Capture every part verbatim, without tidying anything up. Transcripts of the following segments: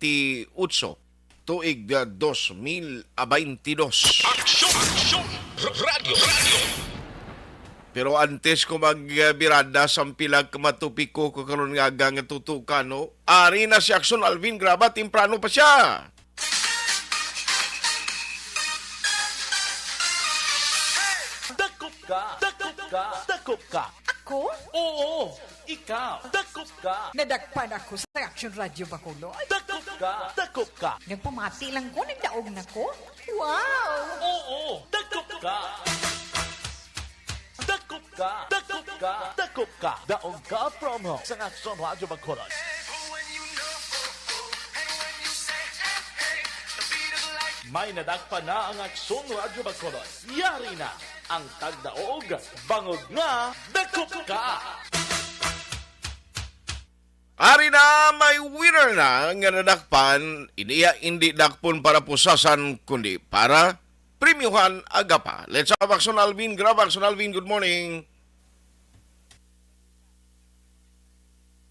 twenty-eight, tuig, ah, dos mil baynte dos. Aksyon! Aksyon! Radyo! Radyo! Pero antes ko magbirada sa pila ka matupiko ko karon nga aga nga tutukano, ari na si Aksyon Alvin Graba, temprano pa siya. Dakop ka! Dakop ka! Dakop ka! Ako? Oo! Ikaw! Dakop ka! Nadakpan ako sa Action Radio Bacolod. Dakop ka! Dakop ka! Nagpamati lang ko, nagdaog na ko. Wow! Oo! Dakop ka! Dakop ka! Dakop ka! Dakop ka! Daog ka promo sa Action Radio Bacolod. May nadakpan na ang Aksyon Radyo Bacolod. Yari na ang tagdaog, bangod nga dakop ka! Ari na, may winner na nga nadakpan, iniya indi dakpon para pusasan, kundi para premyuhan, aga pa. Let's have Action Alvin. Grab Action Alvin, good morning.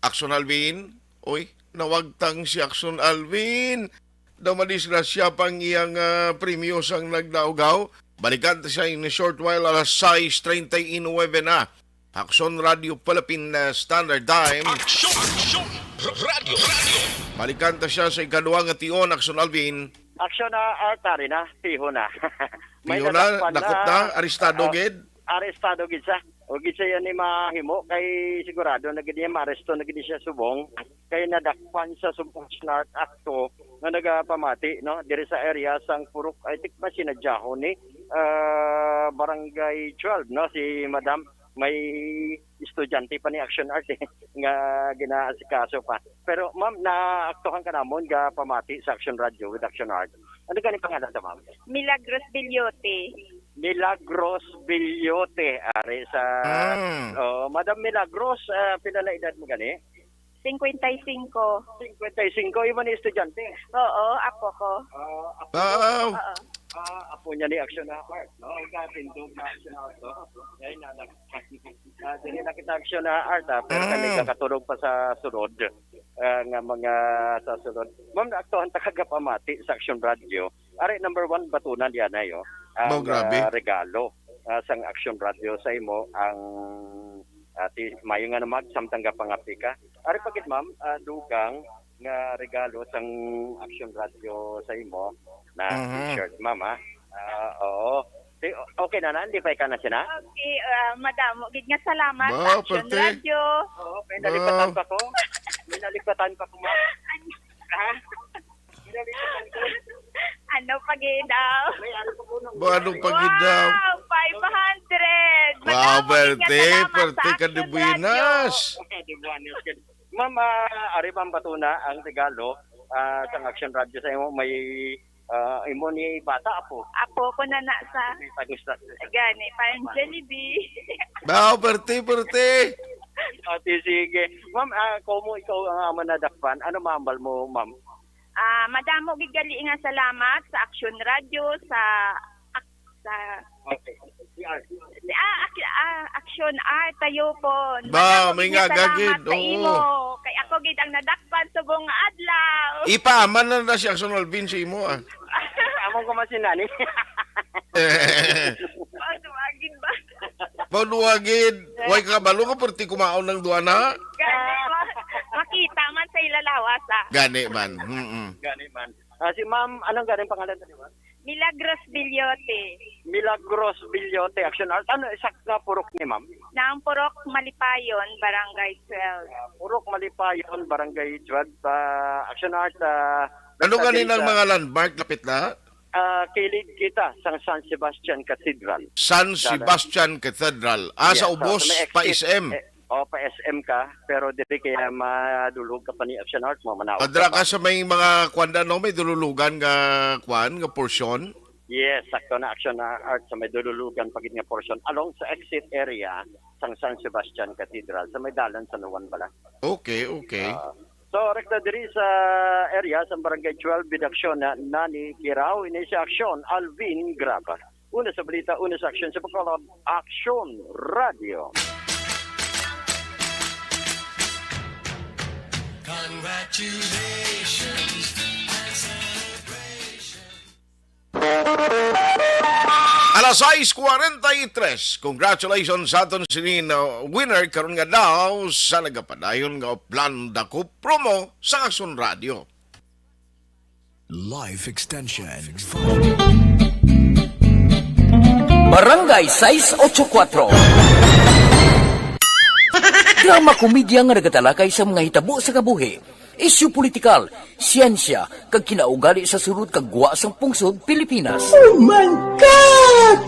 Action Alvin? Oy, nawagtang si Action Alvin. Daw madisgrasya pa ang iyang, ah, premyo sang nagdaogaw. Balikan ta siya in a short while, alas sais treinta y nueve na. Aksyon Radio Philippine, ah, Standard Time. Aksyon! Aksyon! Radyo! Radyo! Balikan ta siya sa ikaduha nga tion, Aksyon Alvin. Aksyon na, ah, tari na, piho na. May Piho na, nadakpan dakop na, na. Arestado Ah, gid? Arestado gid siya. O gid siya yan ni mahimo kay sigurado na gid niya maaresto na gid siya subong. Kay nadakpan sa subong sa Narc Akto nga nagapamati, no, diri sa area sang Purok, I think, mas sinadyahon ni, ah, Barangay twelve, no, si Madam. May estudyante pa ni Action Art, eh, nga ginaasikaso pa. Pero, ma'am, naaktuhan ka namon nga pamati sa Action Radio with Action Art. Ano gani pangalan ta, ma'am? Milagros Bilyote. Milagros Bilyote, ari sa, Mm. oh, Madam Milagros, ah, pila na edad mo gani? Cincuenta y cinco. Cincuenta y cinco, imo ni estudyante? Oo, apo ko. Ah, apo Wow. Oo. Ah, apo niya ni Action Art, no? Ang kapindog na Action Art, no? Ay, na, na, ah, dili na kita Action Art, ah, pero Mm. kami kakatulog pa sa sulod, ah, nga mga sa sulod. Ma'am, naaktuhan ta kagapamati sa Action Radio. Ari, number one, batunan yan, ayo. Ang, Wow, grabe. ah, regalo, ah, sang Action Radio sa imo, ang, ah, ti-, mayo nga namag, samtang gapangapi ka. Ari pa gid, ma'am, ah, dugang nga regalo sang Action Radio sa imo na Mhm. T-shirt, ma'am, ha? Ah, oo. Si, okay na na, lipay ka na siya na? Okay, ah, madamo gid nga salamat Ba, sa Action perte. Radio. Oo, may Ba. nalipatan pa ko. May nalipatan pa ko, ma'am. Ha? May nalipatan ko. Ano pa gid daw? May ano pa ko nung Ba, ano pa gid daw? Wow, five hundred! Wow, Madamo gid nga perte, salamat sa perte ka de Action buenas. Radio. De buenas, good. Ma'am, ah, ari, ma'am, bato na ang regalo, ah, sang Action Radio sa imo. May, ah, imo ni bata, apo? Apo ko na na sa May pagusta. Gani, parang Jollibee. Wow, perte, perte. Ate, sige. Ma'am, ah, kung mo ikaw ang ama nadakpan, ano maambal mo, ma'am? Ah, madamo gid gali nga salamat sa Action Radio, sa, sa Okay. Si Art. Ah, ak-, ah, Action Art, tayo po. Ba, Madamo may gid nga nga salamat gagid. sa Oo. imo. Kay ako gid ang nadakpan subong nga adlaw. Ipaaman na na si Action Alvin sa imo, ah. Among ko man si Nani. Paduagin ba? Paduagin. Way ka kabalo nga perti kumaon ng duana? Gani, ma-, makita man sa ilalawas, ah. Gani man. Mm-mm. Gani man. Ah, si ma'am, anong ganing pangalan ta, di ba? Milagros Bilyote. Milagros Bilyote, Action Art. Ano exact nga purok ni ma'am? Nang Purok Malipayon, Barangay twelve. Ah, Purok Malipayon, Barangay twelve. Ah, Action Art, ah, Ano sa ganin ang sa mga landmark lapit na? Ah, kilid kita sang San Sebastian Cathedral. San Dala. Sebastian Cathedral. Ah, sa Yes, ubos, sa may pa exit, S M. eh, O, pa S M ka, pero diri kaya madulog ka pa ni Action Art mo, manawag Adra ka pa. ka sa may mga kwan, ano, may dululugan nga kwan, nga portion? Yes, sakto na, Action Art sa may dululugan pa gid nga portion along sa exit area sang San Sebastian Cathedral, sa may dalan San Juan bala. Okay, okay. Ah, so, rekta diri sa area sa Barangay twelve, Bidaksyon na, Nani Kirao, ini si Action Alvin Graba. Una sa balita, una sa aksyon sa Bacolod, Aksyon Radio. Congratulations to Alas sais cuarenta y tres. Congratulations sa aton sini na winner karon nga daw sa nagapadayon nga Plan Dako promo sa Aksyon Radio. Life Extension. Barangay sais ocho kuatro. Drama komedya nga nagatalakay sa mga hitabo sa kabuhi, isyu politikal, siyensya, kag kinaugali sa sulod kag gwa sang pungsod Pilipinas. Oh my God!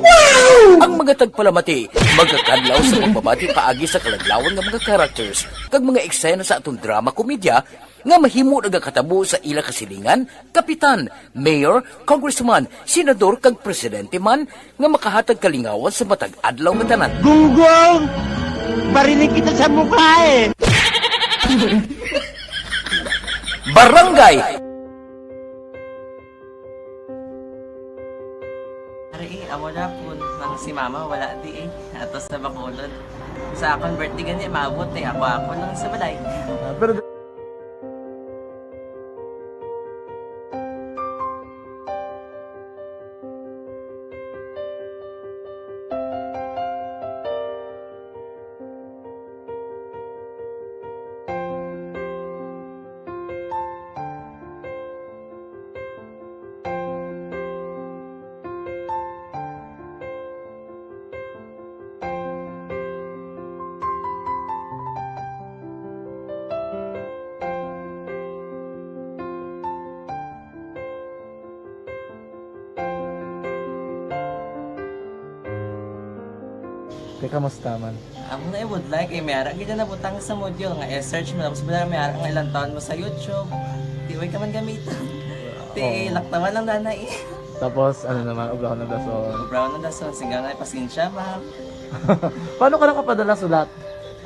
Wow! Ang mga tagpalamati magakadlaw sa pagbabati paagi sa kaladlawan nga mga characters kag mga eksena sa aton drama komedya nga mahimo nagakatabo sa ila kasilingan, kapitan, mayor, congressman, senador, kag presidente man nga makahatag kalingawan sa matag adlaw nga tanan. Gunggong! Barinig kita sa mukha eh! Barangay! Ari, eh, amo na po. Nang si mama, wala di eh. Ato sa Bacolod. Sa akon birthday gani, maabot eh. Ako, ako lang sa balay. Ah, pero Te, kamusta man? Amo na, I would like, eh, may ara gid na nabutang sa module nga i-search mo, tapos wala may ara nga ilang taon mo sa YouTube. Di, way ka man gamiton. Ti, oo, laktawan lang, nanay. Tapos, ano naman, obrahon ng dason. Obrahon ng dason, singga na, pasensya, ma'am. Paano ka nakapadala sulat?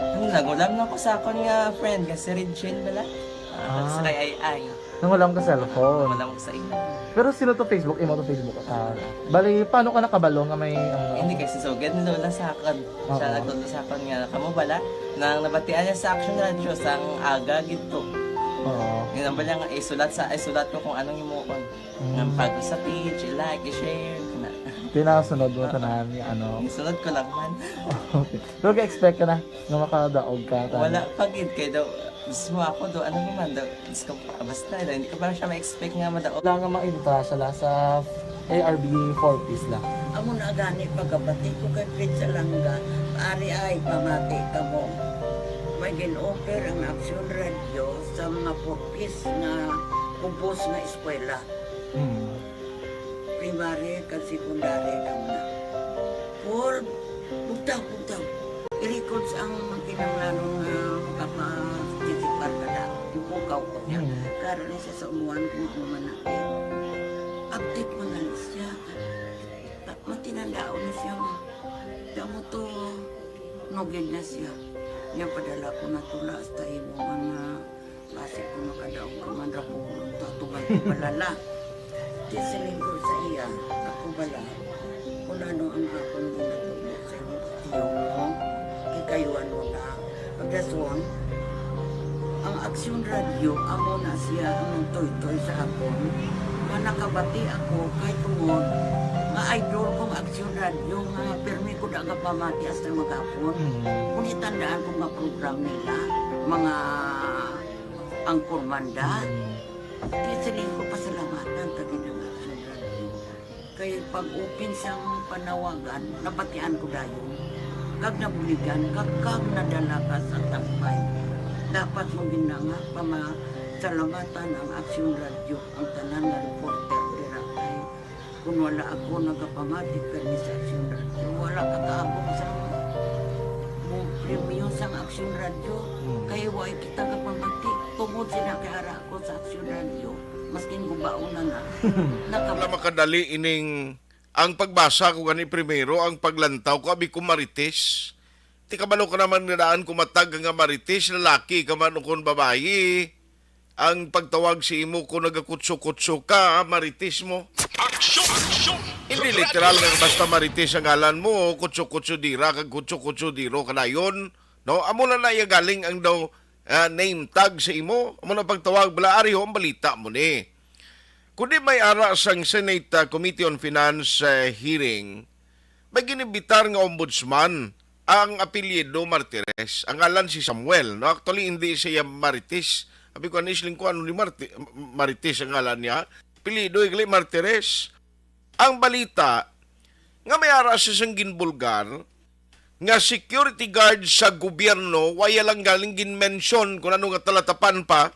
Ano, nagulam na ko sa akon nga friend, nga si Regine bala. Ah, ah, sa kay Ay Ay. Nang wala ka cellphone. Wala ko sa imo. Pero sino to Facebook? Imo to Facebook? Ah, bali, paano ka nakabalo nga may, ano? Hindi, kay si Sugad ni Lola sa akon. Oo. Siya nagtudlo sa akon nga, kamo bala, nang nabatian niya sa Action Radio, sang aga gid to. Oo. Yun ang bala nga, isulat sa, isulat ko kung anong himuon. Mm. Nang pag sa page, i-like, i-share, na. Tinasunod mo, oo, tanan, ano? Isunod ko lang man. Okay. Pero ka-expect ka na nga makadaog ka, tanan? Wala pa gid, kay daw, mismo ako do, ano naman daw, Diyos ko, ah, basta, hindi ko pa siya ma-expect nga madaog. Wala nga maintra siya la sa A R B four Ps la. Amo na gani pagkabati ko kay Fred Salanga, ari ay pamati kamo. May gin-offer ang Action Radio sa mga four Ps nga kubos nga eskwela. Hmm. Primary kag secondary daw na. Paul, bugtaw, bugtaw. I-records ang mga kinahanglanon nga makaparticipar ka na. Ipukaw ko niya. Mm. Karon na siya sa umuan kung ano man na. Update man na siya. Ta-, matinandaon na siya. Kamo to, nugid na siya. Niya padala ko na tula hasta imo man nga Basi kung makadaog ka man ra ko, tatuman ko balala. Di siling ko sa iya, ako bala, kung ano ang akong ginatubo sa imong tiyo mo, kikayuan mo na. Pagdason, ang Aksyon Radio, amo na siya ang nagtoytoy sa akon, nga nakabati ako kay tungod nga idol kong Aksyon Radio, nga pirmi ko da nga pamati hasta maghapon. Mm. Kung itandaan ko nga program nila, mga Ang Kurmanda, mm, di siling ko pasalamatan ka gid ang Action Radio. Kay pag-open sang panawagan, nabatian ko dayon. Kag nabuligan, kag, kag nadala ka sa tambay. Dapat mo gid na nga pamasalamatan ang Action Radio, ang tanan nga reporter dira kay Kung wala ako nagapamati kani sa Aksyon Radio, wala ka kaabot sa mo premyo sang Aksyon Radio. Hmm. Kay wa kita kapamati. Tungod sila kay ara ako sa Aksyon Radio. Maskin gubaon na na. Nakab- Wala makadali ining ang pagbasa ko gani primero, ang paglantaw ko, abi ko Marites. Ti kabalo ka naman nga daan ko matag nga Marites, lalaki ka man o kon babayi. Ang pagtawag sa imo kung nagakutso-kutso ka, Marites mo. Aksyon! Aksyon! Hindi literal nga basta Marites ang ngalan mo, kutso-kutso dira kag kutso-kutso diro ka dayon, no? Amo na na iya galing ang daw, ah, name tag sa imo. Amo na pagtawag bala, ari ho ang balita mo ni. Kundi may ara sang Senate, ah, Committee on Finance, eh, hearing, may ginimbitar nga ombudsman ang apelyido Martires. Ang ngalan si Samuel, no? Actually, hindi siya Marites. Sabi ko, "Ano siling ko, ano ni Marti-, Marites ang ngalan niya?" Apelyido, igli Martires. Ang balita, nga may ara siya sang ginbulgar, nga security guard sa gobyerno, waya lang galing ginmention kung ano nga talatapan pa,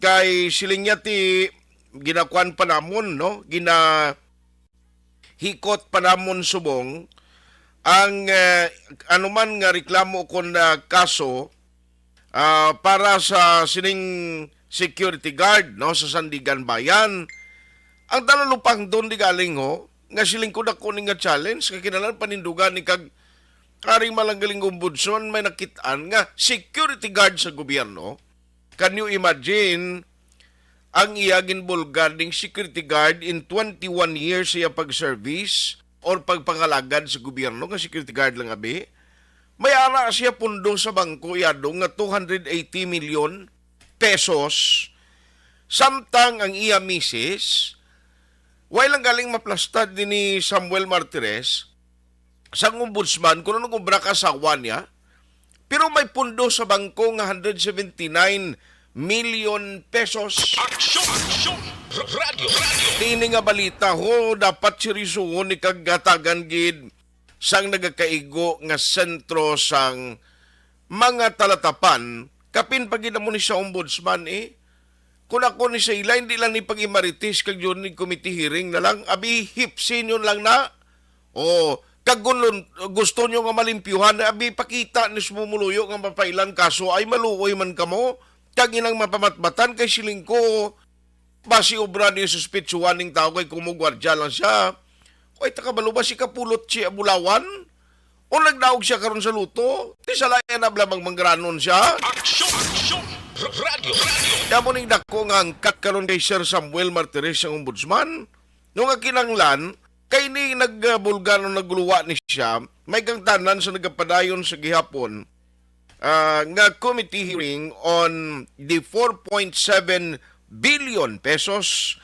kay siling niya ti ginakuan pa namon, no? Ginahikot pa namon subong ang, eh, anuman nga reklamo kon, ah, kaso, ah, para sa sining security guard, no, sa Sandigan Bayan. Ang talalupang doon di galing, ho, nga siling ko dako ni nga challenge, nga kinahanglan panindugan ni kag Haring Malanggaling Ombudsman may nakitaan nga security guard sa gobyerno. Can you imagine ang iya ginbulgar ding security guard in twenty-one years siya pag-service or pagpangalagad sa gobyerno nga security guard lang abi? May ara siya pundo sa bangko iyado nga two hundred eighty million pesos, samtang ang iya misis, way lang galing maplastad din ni Samuel Martires, sang ombudsman, kung anong obra ka asawa niya, pero may pundo sa bangko nga hundred seventy-nine million pesos. Aksyon! Aksyon! Radyo! Radyo! Tini nga balita, ho, dapat seryosohon ni kag hatagan gid sang nagakaigo nga sentro sang mga talatapan, kapin pa gid amo ni sa ombudsman, eh. Kung ako ni sa ila, hindi lang ni pag-imaritis kag yun ni committee hearing na lang, abi, hipsin yun lang na. O, kag kung lun-, gusto nyo nga malimpyuhan, abi, pakita ni sumumuluyo nga mapailan kaso, ay maluoy man kamo, kag inang mapamatbatan kay siling ko, basi obra ni suspitsuhan ning tao kay kumugwardya lang siya. Way ta kabalo ba si Kapulot si Abulawan? O nagdaog siya karon sa luto? Ti sa layan na blamang mangranon siya? Aksyon! Aksyon! Radyo! Radyo! Kamo ning dako nga angkat karon kay Sir Samuel Martires ang ombudsman. No nga kinanglan, kay ni nagbulgar o nagluwa ni siya, may kangtanan sa nagapadayon sa gihapon, ah, nga committee hearing on the four point seven billion pesos,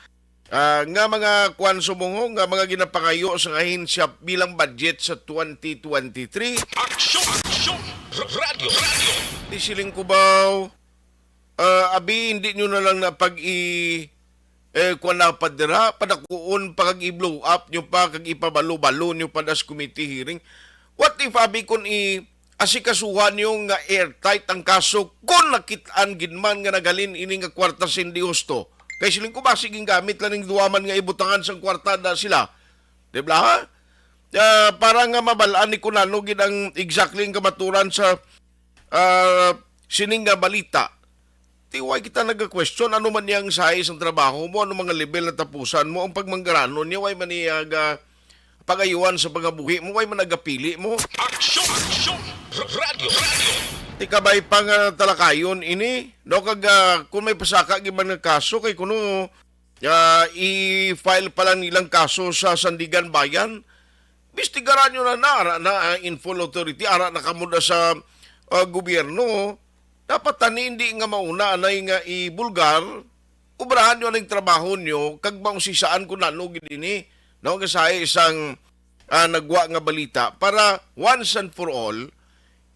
ah, nga mga kwan subong, ho, nga mga ginapangayo sa ahensya bilang budget sa twenty twenty-three. Aksyon! Aksyon! Radyo! Radyo! Di siling kubaw, ah, abi, hindi nyo na lang na pag i-, eh, kwan na pa dira, padakuon pa kag i-blow up nyo pa, kag ipabalo-balo nyo pa das committee hearing. What if, abi, kung i-, asikasuhan nyo nga airtight ang kaso, kung nakitaan gid man nga naghalin ini nga kwarta sa hindi husto? Kay siling ko, basi gingamit lang ning duwa man nga ibutangan sang kwarta na sila. Di ba? Ah, para nga mabalaan ni kunano gid ang exactly ang kamaturan sa, ah, sining nga balita. Ti way kita naga-question, ano man niyang size ang trabaho mo, ano mga level na tapusan mo, ang pagmanggaranon niya, way man niya ga-, pag-ayuhan sa pangabuhi mo, way man nagapili mo. Aksyon! Aksyon! Radyo! Radyo! Ti kabay pa nga talakayon ini, no, kag, ah, kung may pasaka gid man nga kaso, kay kuno, ah, i-file pa lang nilang kaso sa Sandigan Bayan, bistigaran nyo na na, ara na, ah, in full authority, ara na kamo na sa, ah, gobyerno. Dapat tani hindi nga mauna anay nga ibulgar, obrahan nyo aning trabaho nyo, kag mausisaan ko nano gid ini, no, nga sa isang, ah, nagwa nga balita para once and for all,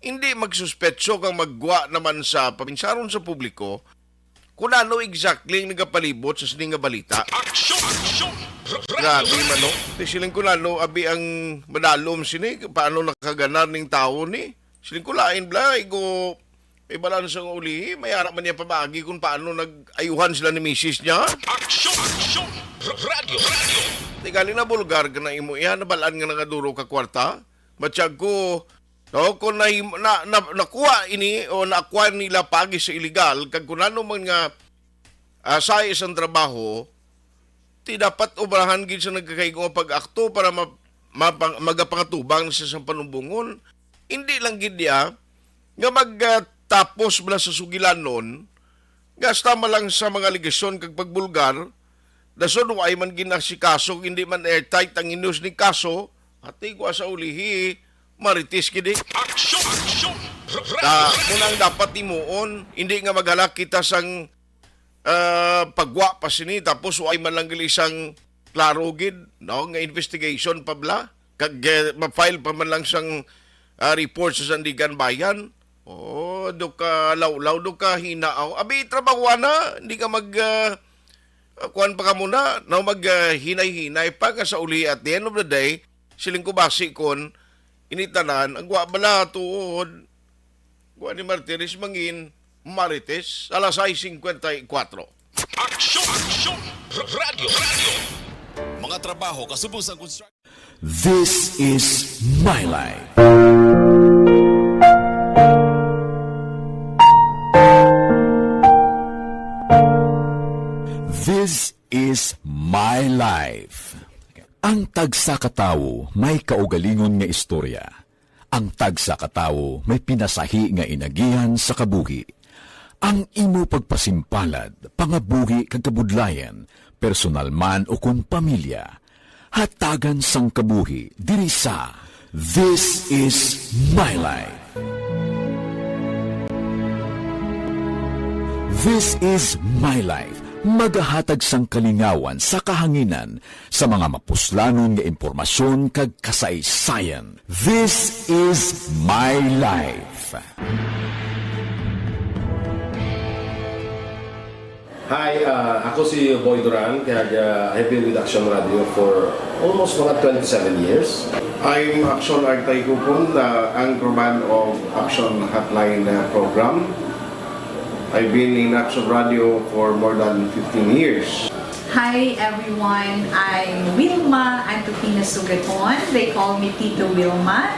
hindi magsuspetso kang maggwa naman sa pabinsaron sa publiko kung ano exactly ang nagapalibot sa sini nga balita. Aksyon! Aksyon! Grabe man, no? Ti siling ko na, no, abi ang madalom sini, paano nakaganar ning tawo ni? Siling ko lain, bla, igo, may balansa nga ulihi, may ara man niya pamagi kung paano nag-ayuhan sila ni misis niya. Aksyon! Aksyon! Radyo! Radyo! Ti galing na bulgar ka na imo iya, nabalaan nga nangaduro ka kwarta. Matyag ko, no, kung na, na, na, nakuha ini o na-acquire nila pagi sa illegal, kag kung ano man nga, ah, sa isang trabaho, ti dapat obrahan gid sa nagkakaigo nga pag-akto para ma-, mapang-, magapangatubang sa isang panumbungon. Hindi lang gid niya nga magtapos bala sa sugilanon, gasta man lang sa mga alegasyon kag pagbulgar, dason way man ginasikaso, hindi man airtight ang inyos ni kaso, atigwa sa ulihi, maritis gid eh. Aksyon! Aksyon! Ta, muna ang dapat timuon, hindi nga maghalak kita sang ah, pagwa pa sini, tapos way man lang gali sang klaro gid, no, nga investigation pa bala, kag, eh, ma-file pa man lang sang, ah, report sa Sandigan Bayan. Oh, do ka lawlaw, do ka hinaaw. Abi, trabaho na, hindi ka mag, ah, ah, kuwan pa ka muna, no, mag, ah, hinay-hinay pa nga sa uli, at the end of the day, siling ko basi kon ini tanan, ang wa bala tuod, wa ni Martires mangin Marites, alas sais singkwenta y kuwatro. Aksyon! Aksyon! Radyo! Radyo! Mga trabaho kasubong sa construction. This is My Life. This is My Life. Ang tagsa ka tawo may kaugalingon nga istorya. Ang tagsa ka tawo may pinasahi nga inagihan sa kabuhi. Ang imo pagpasimpalad, pangabuhi kag kabudlayan, personal man o kon pamilya, hatagan sang kabuhi diri sa This Is My Life. This Is My Life, magahatag sang kalingawan sa kahanginan sa mga mapuslanon nga impormasyon kag kasaysayan. This Is My Life. Hi, uh, ako si Boy Duran, kag, uh, I've been with Action Radio for almost mga twenty-seven years. I'm Action Artay Kupon, the anchorman of Action Hotline, uh, program. I've been in Action Radio for more than fifteen years. Hi everyone, I'm Wilma Antokina Sugaton. They call me Tito Wilma.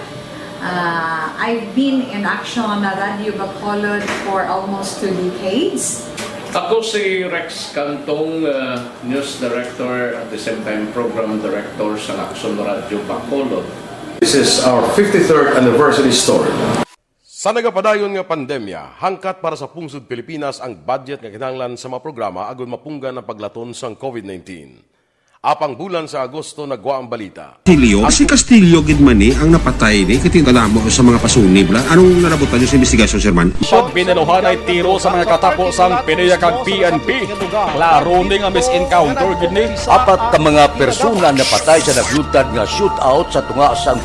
Uh, I've been in Action Radio Bacolod for almost two decades. Ako si Rex Cantong, uh, news director at the same time program director sa Action Radio Bacolod. This is our fifty-third anniversary story. Sa nagapadayon nga pandemya, hangkat para sa pungsod Pilipinas ang budget nga kinahanglan sa mga programa agud mapunggan ang paglaton sang covid nineteen. Apang bulan sa Agosto nagwa ang balita. Castillo? Si Castillo gid man ni ang napatay ni, kay tingala mo sa mga pasunib la. Anong nalabutan niyo sa investigasyon, Sir Man? Pag binaluhanay tiro sa mga katapo sang PDEA kag P N P, klaro ni nga mis-encounter gid ni. Apat ka mga persona napatay sa nagluntad nga shootout sa tunga sang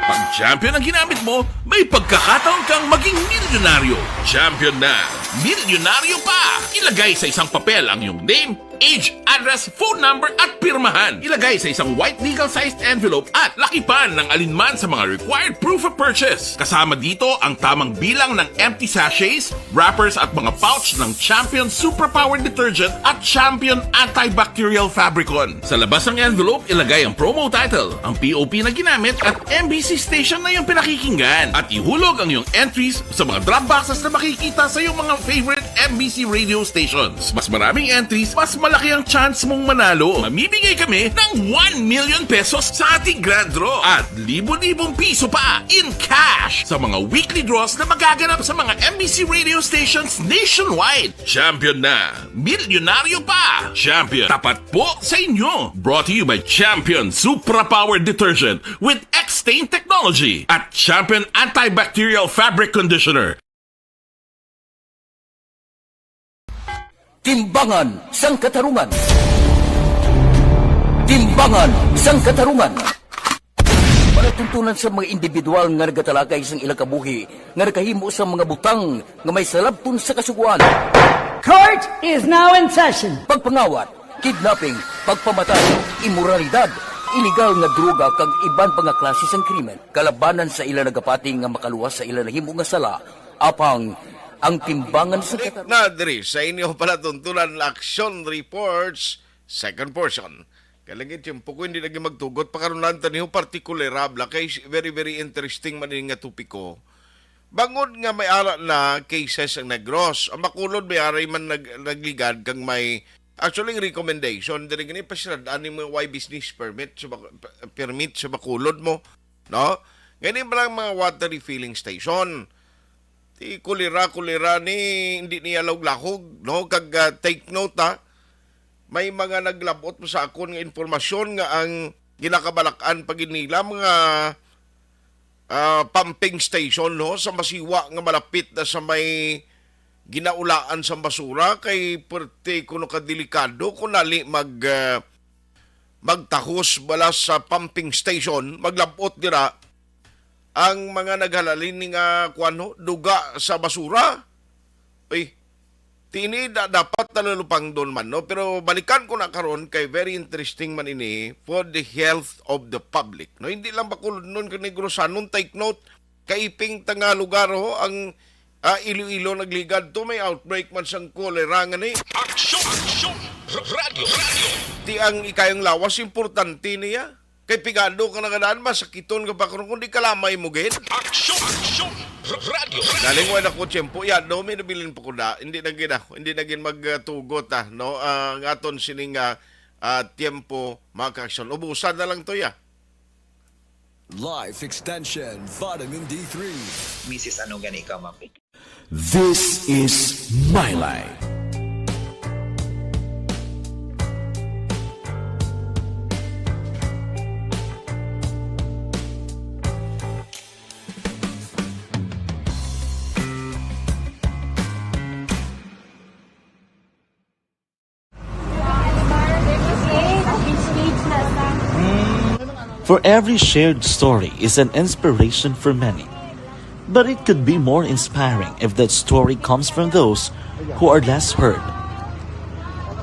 Pag champion ang ginamit mo, may pagkakataon kang maging milyonaryo. Champion na, milyonaryo pa! Ilagay sa isang papel ang iyong name, age, address, phone number, at pirmahan. Ilagay sa isang white legal-sized envelope at lakipan ng alinman sa mga required proof of purchase. Kasama dito ang tamang bilang ng empty sachets, wrappers, at mga pouch ng Champion Superpower Detergent at Champion Antibacterial Fabricon. Sa labas ng envelope, ilagay ang promo title, ang P O P na ginamit, at M B C station na iyong pinakikinggan. At ihulog ang iyong entries sa mga drop boxes na makikita sa iyong mga favorite M B C radio stations. Mas maraming entries, mas malaki ang chance mong manalo. Mamimigay kami ng one million pesos sa ating grand draw at libo-libong piso pa in cash sa mga weekly draws na magaganap sa mga M B C radio stations nationwide. Champion na! Milyonaryo pa! Champion, tapat po sa inyo! Brought to you by Champion Supra Power Detergent with X-Stain Technology at Champion Antibacterial Fabric Conditioner. Timbangan sang Katarungan. Timbangan sang Katarungan. Palatuntunan sa mga individual nga nagatalakay sang ilang kabuhi nga nakahimo sang mga butang nga may salabton sa kasugoan. Court is now in session. Pagpangawat, kidnapping, pagpamatay, imoralidad, iligal nga droga kag iban pa nga klase sang krimen kalabanan sa ila nagapati nga makaluwas sa ila nahimo nga sala, apang ang timbangan sa Balik na diri sa inyo palatuntunan, Action Reports, second portion. Kay lagi tiyempo ko hindi lagi magtugot, pakarunan ta niyo partikular, bla, kay very, very interesting man ini nga topiko. Bangod nga may ara na cases ang Negros, ang Bacolod may aray man nag-, nagligad kag may, actually, ang recommendation diri gani pasirad-an ning mga way business permit sa Bac-, permit sa Bacolod mo, no? Gani ba lang mga water refilling station? Ti kulira-kulira ni, hindi niya lahog-lahog, no? Kag, ah, take note, ha, may mga naglabot mo sa akon nga impormasyon nga ang ginakabalak-an pa gid nila mga, ah, pumping station, no, sa Masiwa nga malapit na sa may, ginaulaan sang basura kay perte kuno ka delikado kung nali mag, ah, magtahos bala sa pumping station, maglab-ot dira ang mga naghalalin ni nga kuwan, no, duga sa basura. Uy, tini da-, dapat talulupangdon man, no? Pero balikan ko na karon kay very interesting man ini for the health of the public, no? Hindi lang Bacolodnon kag Negrosanon, take note, kaiping ta nga lugar, ho, ang, ah, Iloilo nagligad to, may outbreak man sang kolera nga ni. Aksyon! Aksyon! Radyo! Radyo! Ti ang ikayang lawas, importante niya. Kay pigado ka na nga daan, masakiton ka pa karon kung di kalamay mo gid. Aksyon! Aksyon! Radyo! Galing wala ko tiyempo. Ya, do may nabilin pa ko da. Hindi na gid ako. Hindi na gid magtugot, ah, no? Ah, ang aton sining, ah, ah, tiyempo, mga ka-aksyon. Ubusan na lang to, ya. Life Extension Vitamin D three. Misis, ano gani ka, ma'am? This is My Life. For every shared story is an inspiration for many. But it could be more inspiring if that story comes from those who are less heard.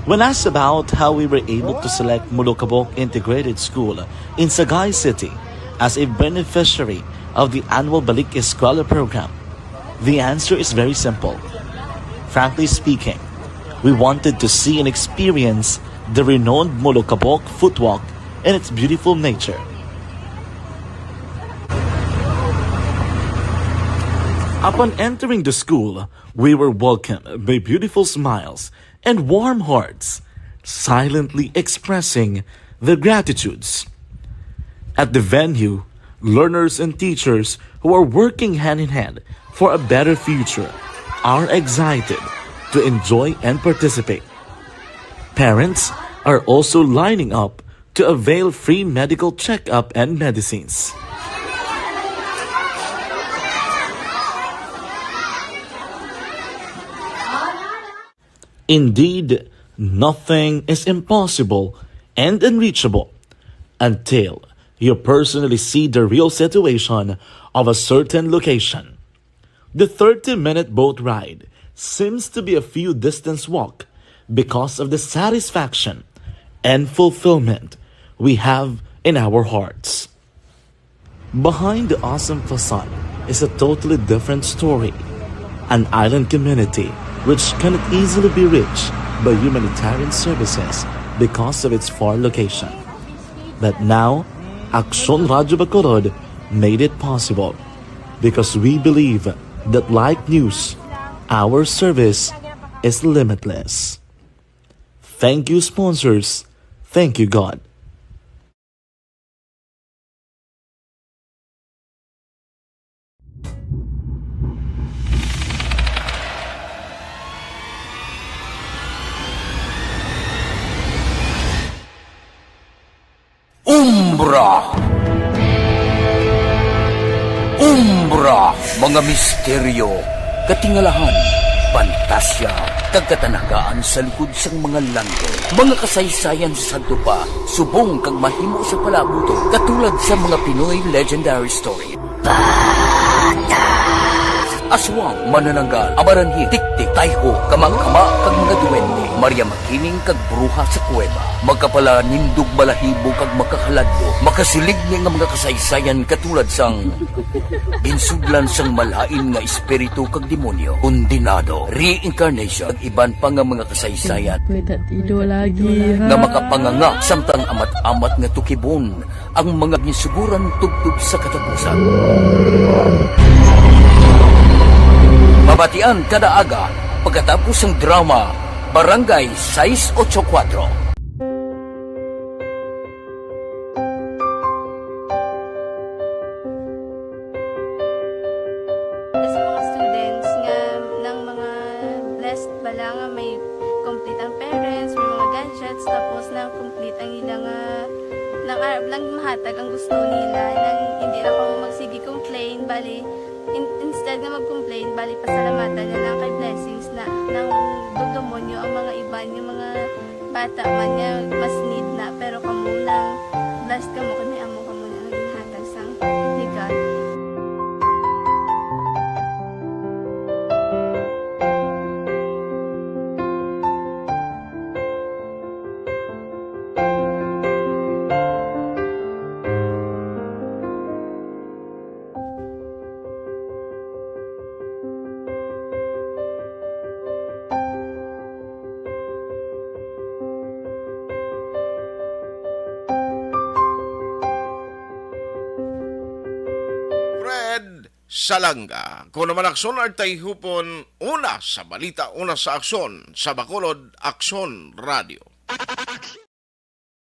When asked about how we were able to select Molokabok Integrated School in Sagay City as a beneficiary of the annual Balik Eskwela program, the answer is very simple. Frankly speaking, we wanted to see and experience the renowned Molokabok Footwalk and its beautiful nature. Upon entering the school, we were welcomed by beautiful smiles and warm hearts, silently expressing their gratitudes. At the venue, learners and teachers who are working hand in hand for a better future are excited to enjoy and participate. Parents are also lining up to avail free medical checkup and medicines. Indeed, nothing is impossible and unreachable until you personally see the real situation of a certain location. The thirty-minute boat ride seems to be a few distance walk because of the satisfaction and fulfillment we have in our hearts. Behind the awesome facade is a totally different story. An island community which cannot easily be reached by humanitarian services because of its far location. But now, Aksyon Radyo Bacolod made it possible because we believe that like news, our service is limitless. Thank you, sponsors. Thank you, God. Umbra. Umbra, mga misteryo, katingalahan, pantasya, kag katanagaan sa likod sang mga langit. Mga kasaysayan sa sadto pa, subong kag mahimo sa palabuton, katulad sa mga Pinoy legendary story. Aswang, manananggal, amaranhit, tiktik, tayho, kamangkama, kag mga duwende, Maria Makiling kag bruha sa kuweba, makapalanindog balahibo kag makakaladlok, makasiligni nga mga kasaysayan katulad sang ginsudlan sang malain nga espiritu kag demonyo, kondenado, reincarnation, kag iban pa nga mga kasaysayan May tatido lagi, ha? nga makapanganga samtang amat-amat nga tukibon ang mga ginsuguran tubtob sa katapusan. Mabatian kada aga pagkatapos sang drama Barangay Sais Ocho Kuatro. Sa mga students nga, ng mga blessed bala nga may complete ang parents, may mga gadgets, tapos na complete ang ila nga, nang arab lang mahatag ang gusto nila, nang hindi na kamo magsige complain, bali, In- instead nga mag-complain, bali pasalamatan na lang kay blessings na nang dugdumon nyo ang mga iban, yung mga bata man nga mas need na, pero kamo lang blessed kamo kay may amo kamo na ang ginhatag sang ni God. Fred Salanga. Kuno man, Akson Artayhupon, una sa balita, una sa aksyon, sa Bacolod, Akson Radio.